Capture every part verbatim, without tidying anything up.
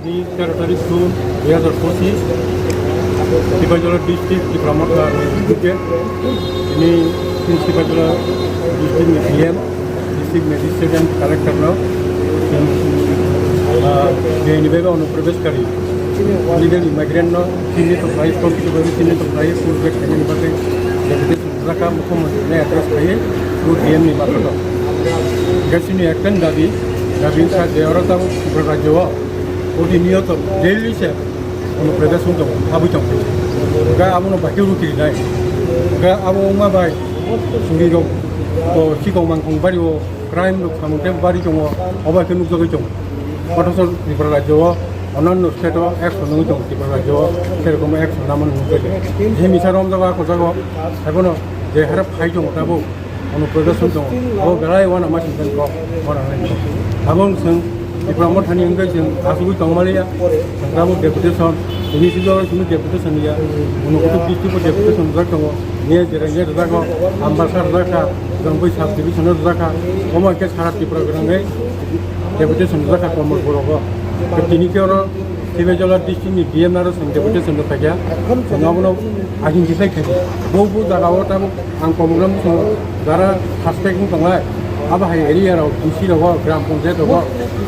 Tini তেরো তারিখ জুন দুই হাজার পঁচিশ, সিপাহীজলা ডিস্ট্রিক্ট টিপ্রা মথা ডিস্ট্রিক্টে, tini chini Sepahijala district DM, district magistrate and collector no, ah, bini bebe অনুপ্রবেশকারী, illegal immigrant no, chini to khlai, প্রকৃতভাবে chini to khlai, পুরবে খাইনি বাদে, deputation raka মুখ্যমন্ত্রী ne address khlai, পুরো ডিএম ni মাধ্যমে. Gasini ekta dabi, dabi sa je oro tamo Tripura rajyo o, প্রতিনিয়ত, daily se, অনুপ্রবেশ wng tongo, habwi tongo. Ga abono baikhe rukiri nai. Ga abo wngma bai, suri rok, to sikong mangkong bari o, crime rok samung tei bari tongo, obo khe nukjagwi tongo. Kotor Tripura rajyo o, onanno state o action wngwi tongo Tripura rajyo o, serokom action lamani nukjagwi. He misa romjago, ako jago, ebono je harap phai tongo tabuk. Ono production tongo. Abo belai wana machine pen kok, wana nai kok. Abo wng chwng Tipra Mothani wngkhe chwng asugwi tongmaliya. Chwng abo deputation, ini sijo chwng deputation ya. Ono kutuk district o deputation jak tongo. Niya jera niya jago, Ambasa jakha, Jongbai sub division jakha. Omo khe sara Tipra gwnangwi deputation jakha Komol Puro go. Tini khe oro Sibaijala district ni D M aro chwng deputation rok khaikha. Chwng abono identify khaikha. Bo bo jaga o tabuk ang komogram chwng jara suspect wng tongnai. Abo hai area rok D C rogo, gram panchayat rogo.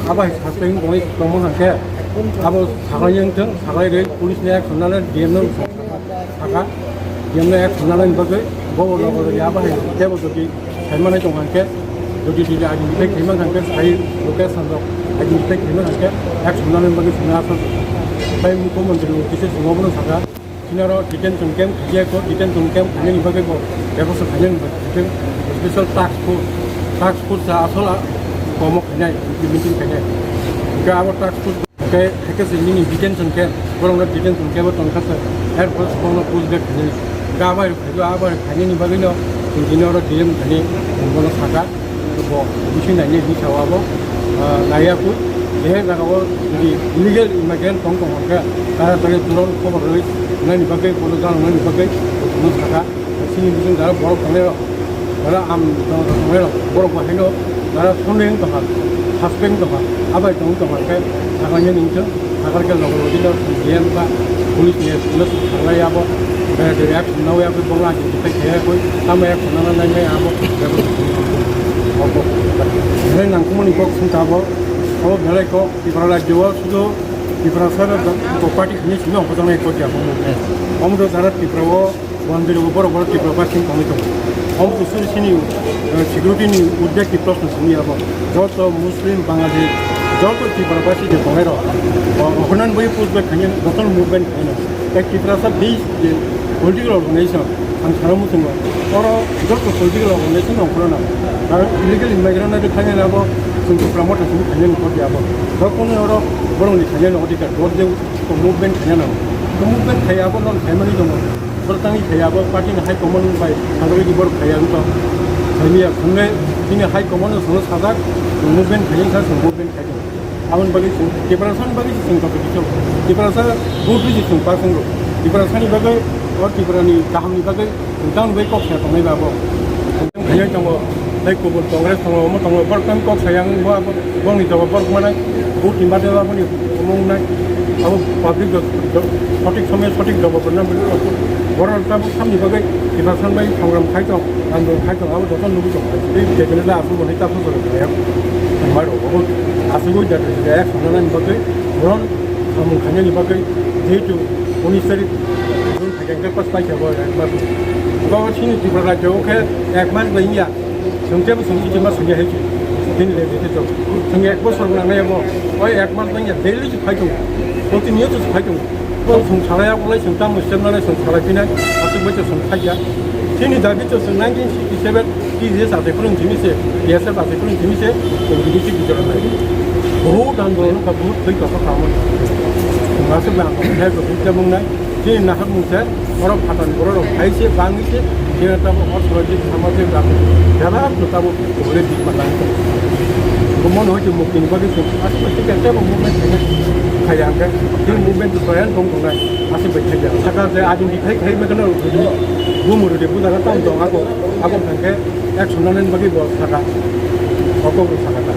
Abo hai suspect wng tongnai tongmo hwnkhe abo saklai wng thwng, saklai rwi police ni action nalai D M no saka. D M no action nalai bagwi bo bo rogo rwi abo hai tebo jodi Khaimani tong hwnkhe, jodi jodi identify khaimang hwnkhe, sai location rok identify khaimang hwnkhe, action nani bagwi swngo aswk. Tai mukho montri rok kisa swngo bono saka, chini oro detention camp khaikhe ko, detention camp khainani bagwi bo bebosta khainani bagwi special task force, task force sa asol a komo khainai, implementing khainai. Hwnkhe abo task force Hwnkhe, hwnkhe se nini detention camp, borokno detention camp o tongkha se, airport borokno push back khainani. Hwnkhe abo hai phaibo, abo hai khainani bagwino chwng tini oro D M thani bono saka, bo bising nainai hinwi sao abo, ah, naiya kwi. Je jagao jodi illegal immigrant tong tong hwnkhe, taratari turon khobor rwi nani bagwi, bono janani bagwi bono saka. Chini bising jara borok tongnai rok, jara am tongnai rok, borok bo haino jara sonde wng tongkha, suspect wng tongkha, abai tong tongkha khe thanglaina nung thung, thakar khe logo logi no D M ba police ni no thanglai abo, bera bera action nawi abo bongla di dikhai khaya koi, tamo action nana nai nai abo, abo, abo, nai nangkukmani kok sung tabo, abo belai kok Tripura rajyo o sudu Tripura sara ko party ni sino ko janai kok ya abo, amo do jara Tripura o Bondhirok borok borok Tripura bai sing tongwi tongo. Omo kusuri sini, eh, security ni uddek ni proshno simi abo. Joto Muslim, Bangladesh, joto Tripura bai sing tongnai rok. O, ohonan bai push back khainai, joto movement khainai. Tai Tiprasa base je political organization, ang sana muchungo. Oro joto political organization ongkhorna. Aro illegal immigrant na khainai abo, chwng Tripura motha simi khainai ni kok abo. Joto ni oro borok ni khainai ni odhikar, joto je movement khainai na. Movement khai abo no khaimani tongo. Borok tangwi thai abo party ni high command bai salogwi di borok thai ang tong. Thai miya thangwi bini high command no sono sajak, movement khai wngkha, chwng movement khai tong. Aboni bagwi chwng Tiprasa ni bagwi chwng tong tong. Tiprasa buddhi chwng pa chwng rok. Tiprasa ni bagwi o Tripura ni kaham ni bagwi chwng tang bai kok sa tongnai ba bo. Thai tongo, tei kubun Congress tongo, omo tongo, borok tang kok sa yang bo abo. Bongni jobo borok manai, vote ni mate abo ni omong nai, abo public rok, rok sothik somoy sothik jobo rwna borok tabuk samni bagwi Tiprasa ni bagwi songram khai tong, andolon khai tong, abo joto nugwi tong. Tei je kene da aswk bo nai ta song song ya, mai rok abo aswk bo ja ja ya song nani bagwi, borok samung khainani bagwi, jehetu unis tarik June thai khe pass pai khe bo ek mas. Bo chini Tripura rajyo khe ek mas bai ya. Chwng tebo chwng itima sungya hai chwng. Bini le bini chwng. Chwng ek bosor nangnai abo. Oi ek mas nangya daily se phai tongo. Protiniyoto se phai tongo. Bo chwng salai abolai chwng tamo sem nanai chwng salai phinai. Aswk bai chwng phaiya. Chini dabi to chwng nineteen sixty-seven T G S achai phuru chini se, T S F achai phuru chini se, chwng bini se bijor nai. Bahut andolon ka bahut thwi ka khamani. Chwng aswk ba ang thai ko bujja mungnai. Chini nahak mungsa, borok phatani borok rok hai se, bangwi se, chini tabuk orthodox samajik rok, jala no tabuk kubule bima nang tong. Bo mono hoi mukti ni bagwi se, aswk aswk khe tebo movement khaina, khaya hwnkhe, chini movement to soyan tong tongnai, aswk bai khaya. Saka je identify khai ma kheno, bumu rode bujaga tam tong ako, ako hwnkhe, action nanani bagwi bo saka, oko bo saka ta.